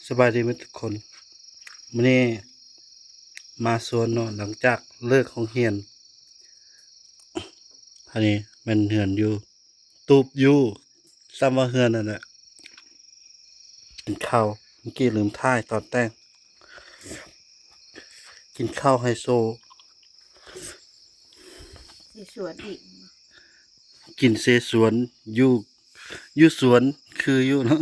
ສະບາຍດີໝົດທຸກຄົນ. ມື້ນີ້ມາສວນເນາະ ຫຼັງຈາກເລີກໂຮງຮຽນ. ອັນນີ້ແມ່ນເຮືອນຢູ່ ຕູບຢູ່ ສ່ຳວ່າເຮືອນນັ້ນແຫຼະ. ກິນເຂົ້າ ເມື່ອກີ້ລືມຖ່າຍຕອນແຕ່ງ. ກິນເຂົ້າໄຮໂຊ ເສສວນອີກ ກິນເສສວນ ຢູ່ ຢູ່ສວນຄືຢູ່ເນາະ.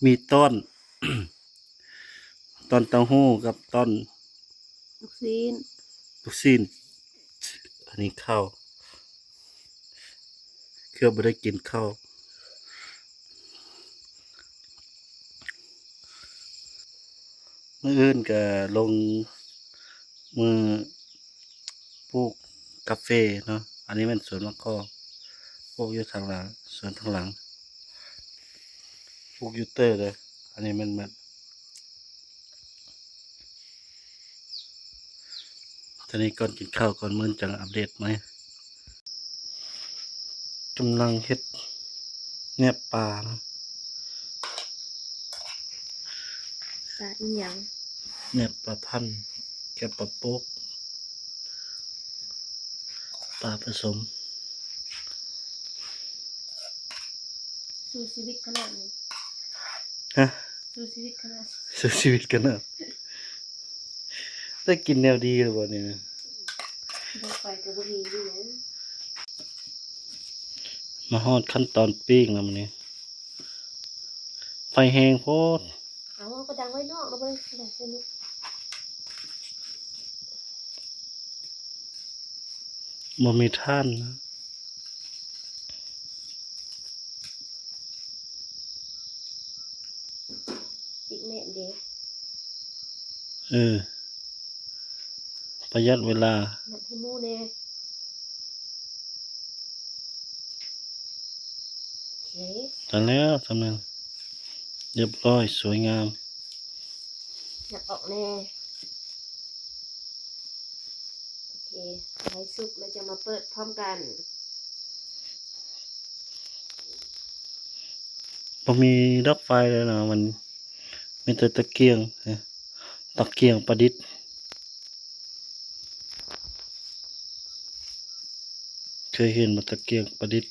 ມີຕ້ອນ ຕ້ອນເຕົ້າຫູ້ກັບຕ້ອນ ລູກຊີ້ນ ລູກຊີ້ນ. ອັນນີ້ເຂົ້າ ເກືອບບໍ່ໄດ້ກິນເຂົ້າ. ມື້ອື່ນກະລົງມືປູກກາເຟເນາະ. ອັນນີ້ແມ່ນສວນໝາກກອກ ປູກຢູ່ທາງຫຼັງ ສວນທາງຫຼັງ ປູກຢູ່ເຕີເດີ. ອັນນີ້ແມ່ນ ອັນນີ້ກ່ອນກິນເຂົ້າ ກ່ອນມື້ອື່ນຈັ່ງອັບເດດໃໝ່. ກຳລັງເຮັດແໜບປານະ. ປາອີ່ຫຍັງ? ແໜບປາພັນກັບປາໂປກ ປາປະສົມ. ສູ້ຊີວິດຂະໜາດນີ້ ຮະ? ສູ້ຊີວິດຂະໜາດ ສູ້ຊີວິດຂະໜາດ. ໄດ້ກິນແນວດີແລ້ວບໍ່ນີ້ນະ? ໄດ້ໄປກໍບໍ່ດີຢູ່. ມາຮອດຂັ້ນຕອນປີ້ງແລ້ວມື້ນີ້ ໄຟແຮງໂພດ. ເອົາ ເອົາກະດັງໄວ້ນອກລະເບິ່ງ ໄດ້ຊະນີ້ ບໍ່ມີຖ່ານນະ. ອີກແມ່ນເດ. ເອີ ປະຢັດເວລາ. ນັບໃຫ້ໝູ່ແດ່. ໂອເຄ ໄດ້ແລ້ວ ສ່ຳນັ້ນ ລຽບຮ້ອຍ ສວຍງາມ. ນັບອອກແດ່. ໂອເຄ ໃຫ້ສຸກແລ້ວຈະມາເປີດພ້ອມກັນ. ບໍ່ມີດອກໄຟເລີຍນະ ມັນມີແຕ່ຕະກຽງ ຕະກຽງປະດິດ. ເຄີຍເຫັນບໍ່ ຕະກຽງປະດິດ?